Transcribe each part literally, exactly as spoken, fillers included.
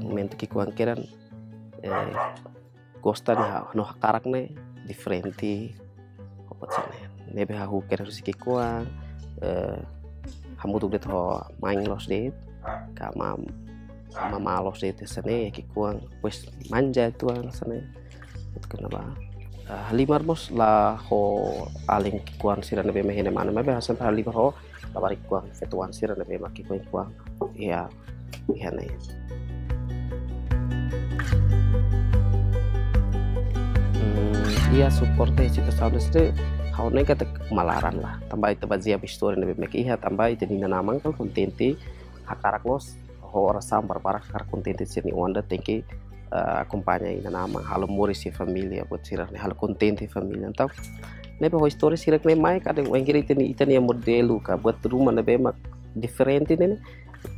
Momentu ki'ikoan kedan, eh, gosta ne'e ha-, no hakarak ne'e diferente. Opat sene. Ne'ebé ha'u kedan husi ki'ikoan, eh, hamutuk de'it ho main loos de'it, ka ma-, mamá loos de'it sene, ki'ikoan, pues manja tuan sene. Itu kenapa? Eh, halimar mós la ho alin ki'ikoan sira ne'ebé mak iha ne'e mane, maibé hanesan halimar ho labarik ki'ikoan feto-oan sira ne'ebé mak ki'ikoan-ki'ikoan. Iya, iya ne'e. Hmm, iya, suporta husi ita saudara sira, ha'u hanoin katak malaran lah. Tanba ita bazeia ba istória ne'ebé mak iha, tanba ita-nia inan-aman kala kontente, hakarak loos, ho orasaun barbarak hakarak kontente sira-nia oan ida tenke, eh, akompaña inan-aman, halo moris iha família, buat sira-ne'e halo kontente família. Entaun, ne'ebé ho istória sira-ne'e mai, kada wainhira ita-nia, ita-nia modelu ka buat ruma ne'ebé mak diferente ne'e,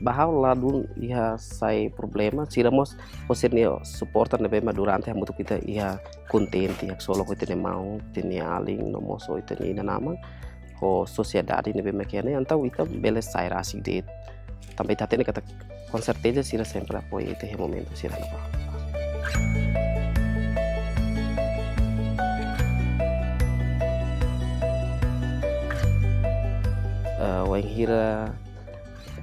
ba ha'u ladún iha sai problema, sira mós ho sira-nia suporta ne'ebé mak durante hamutuk ita iha kontente, haksolok ho ita-nia maun, ita-nia alin, no mós ho ita-nia inan-aman, ho sosiedade ne'ebé mak iha ne'e, entaun ita bele sai rasik de'it. Tanba ita hatene katak, com certeza sira sempre apoia ita iha momentu sira ne'ebá. Eh, wainhira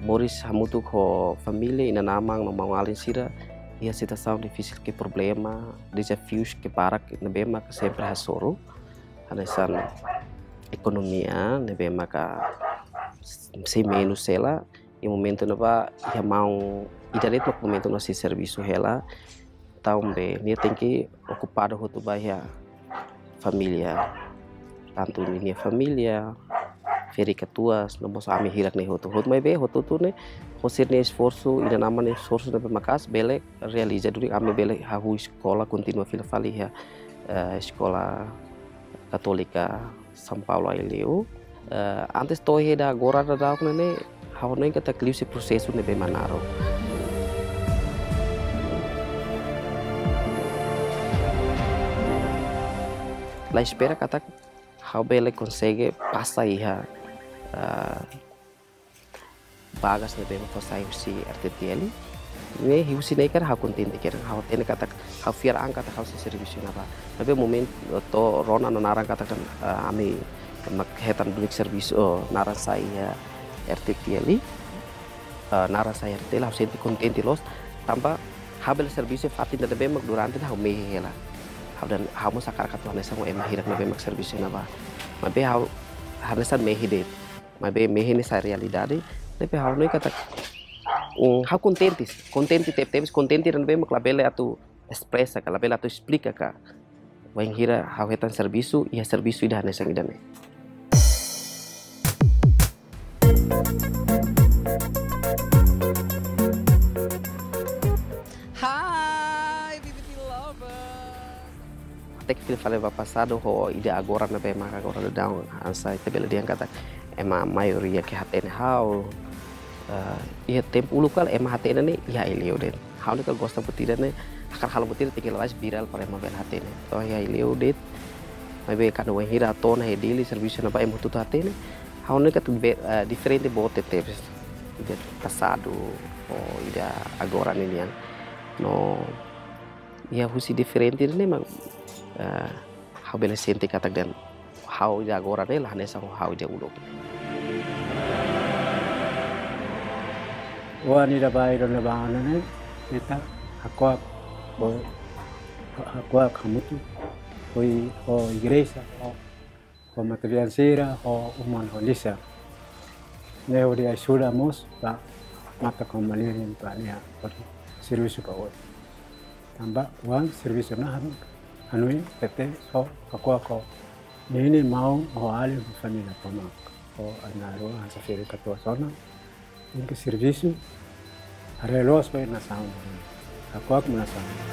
moris hamutuk ho família, inan-aman no maun-alin sira, iha situasaun difisil ka problema, dezafius ka barak ne'ebé maka sempre hasoru. Hanesan ekonomia ne'ebé maka sei menus hela, iha momentu ne'ebá iha maun ida de'it mak momentu ne'e sei servisu hela, entaun be nia tenke okupadu hotu ba iha família, tantu ninia família, ferik-katuas, no mós ami hirak-ne'e hotu. Hotu maibé, hotu-hotu ne'e, ho sira-nia esforsu, inan-aman nia esforsu ne'ebé maka'as, bele realiza duni ami bele hahú eskola kontinua fila fali iha, eh, Eskola Katólika São Paulo Aileu. Eh, antes to'o iha ida agora daudaun ne'e, ha'u hanoin katak liuhusi prosesu ne'ebé mak naruk. La espera katak ha'u bele konsege pasa iha, eh, vagas ne'ebé mak fó sai husi R T T L. Ne'e husi ne'e kan ha'u kontente kedan, ha'u hatene katak, ha'u fiar an katak ha'u sei servisu iha ne'ebá. Maibé momentu to'o rona no naran katak, eh, ami mak hetan duni servisu, oh, naran sai iha R T T L. Eh, naran sai R T T L, ha'u sente kontente loos. Tanba ha'u bele servisu iha fatin ida ne'ebé mak durante ne'e ha'u mehi hela. Ha'u dehan, ha'u mós hakarak atu hanesan ho ema hirak ne'ebé mak servisu iha ne'ebá. Maibé ha'u hanesan mehi de'it. Maibé mehi ne'e sai realidade, ne'ebé ha'u hanoin katak, mm, ha'u kontente, kontente tebetebes, kontente ida ne'ebé mak labele atu espresa ka, labele atu esplika ka. Wainhira ha'u hetan servisu, iha servisu ida hanesan ida-ne'e. Hi, B B T lovers. Até ke fila fali ba pasadu ho ida agora ne'ebé mak agora daudaun, hanesan ita bele dehan katak ema maioria ke hatene ha'u. Eh, iha tempu uluk kala ema hatene ne'e iha Aileu de'it. Ha'u ne'e kala gosta buat ida ne'e, hakarak halo buat ida tenke lalais viral para ema bele hatene. To'o iha Aileu de'it. Maibé kuandu wainhira ha'u to'o ona iha Dili servisu ne'ebá ema hotu-hotu hatene. Ha'u hanoin katak be-, eh, diferente boot tebes. Ida pasadu, ho ida agora ninian. No, iha husi diferente ne'e mak, eh, ha'u bele sente katak dehan ha'u ida agora ne'e la hanesan ho ha'u ida uluk. Oan ida ba ida ne'ebá ne'e, ita hako'ak, bo-, hako'ak hamutuk, ho i-, ho igreja, ho, ho matebian sira, ho uma no lisan. Ne'e hodi ajuda mós ba matan ho malirin ba nia, hodi servisu ba oin. Tanba oan servisu naran, hanoin, tete, ho, hako'ak ho ninia maun, ho alin, ho família tomak. Ho ana rua, hanesan ferik-katuas ona. Tenke servisu, haree loos ba nasaun. Hako'ak ba nasaun.